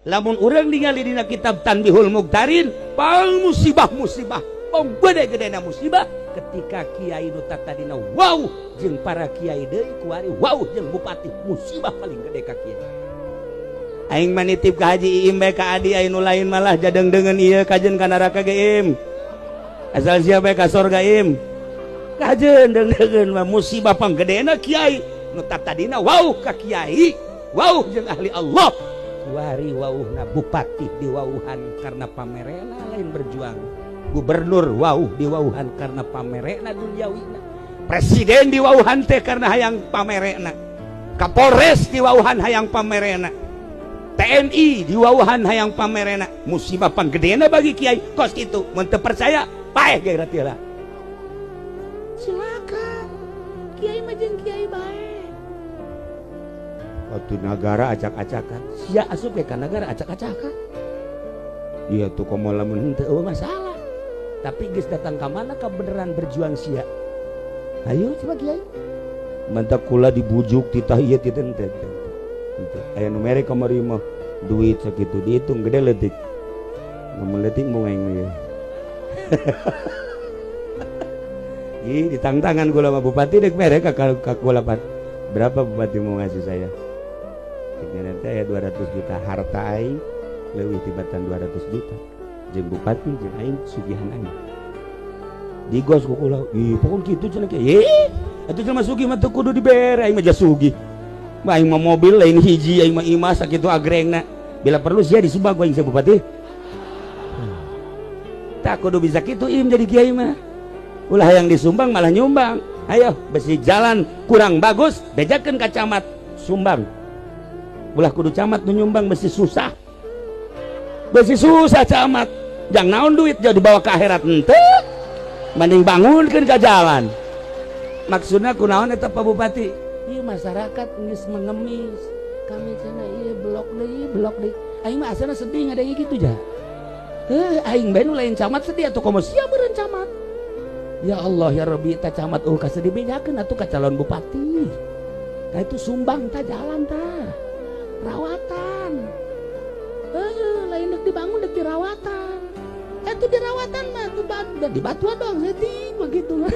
Lamun urang ningali dina kitab Tanbihul Muktarin, pang musibah-musibah, pang gede-gedena musibah ketika kiai nu tadina wow jeung para kiai deui kuari wow jeung bupati, musibah paling gede ka kiai. Aing mah nitip ka Haji Iim bae ka Adi, aing nu lain malah jadeng-dengeun ieu kajen ka neraka ge Im. Asal sia bae ka sorga Im. Kajen deung-deungeun mah musibah panggedena kiai nu tadina wow ka kiai, wow jeung ahli Allah. Kuari wauhna bupati diwauhan karena pamerena lain berjuang. Gubernur wauh diwauhan karena pamerena duniawina. Presiden diwauhan teh karena hayang pamerena. Kapolres diwauhan hayang pamerena. TNI diwauhan hayang pamerena. Musibah panggedena bagi kiai kos kitu. Mun teu percaya paeh ge ratila. Silakan. Kiai mah jeung kiai bae. Waktu nagara acak-acakan, sia asup ke nagara acak-acakan. Iya tuh komo lamun henteu eueuh masalah. Tapi geus datang ka mana ka beneran berjuang sia. Ayo coba kiai. Mantap kula dibujuk titah ieu titah henteu. Henteu. Aya nu mere kamari mah duit sakitu dihitung gede leutik. Lamun leutik mau aing mah. Ih ditangtangan kula mah bupati deuk mere ka kula pan. Berapa bupati mau ngasih saya? Nanti aya 200 juta harta aing leuwih tibatan 200 juta. Jeung bupati jeung aing sugihan aing. Digos ku kula. Ih, pokon kitu cenah kieu. Ih, atuh jelema sugih mah teu kudu dibere aing mah ja sugih. Mah aing mah mobil lain hiji aing mah imah sakitu agrengna. Bila perlu sia disumbang ku aing sa bupati. Tak kudu bisa kitu im jadi kiai mah. Ulah yang disumbang malah nyumbang. Ayo besi jalan kurang bagus bejakeun ka camat sumbang. Ulah kudu camat nu nyumbang besi susah. Besi susah camat. Jang naon duit jauh dibawa ke akhirat henteu. Mending bangunkeun ka jalan. Maksudna kunaon eta Pak Bupati? Ieu masyarakat geus mengemis. Kami cenah ieu blok deui, blok deui. Aing mah asana sedih ngadenge kitu ja. Heuh, aing bae nu lain camat sedih atuh komo sia meureun camat. Ya Allah ya Rabbi ta camat eueuh kasedih bejakeun atuh ka calon bupati. Ka itu sumbang ta jalan ta. Rawatan. Lain dek dibangun dek dirawatan. Itu dirawatan mah tuh di batuan dong sedih begitu mah.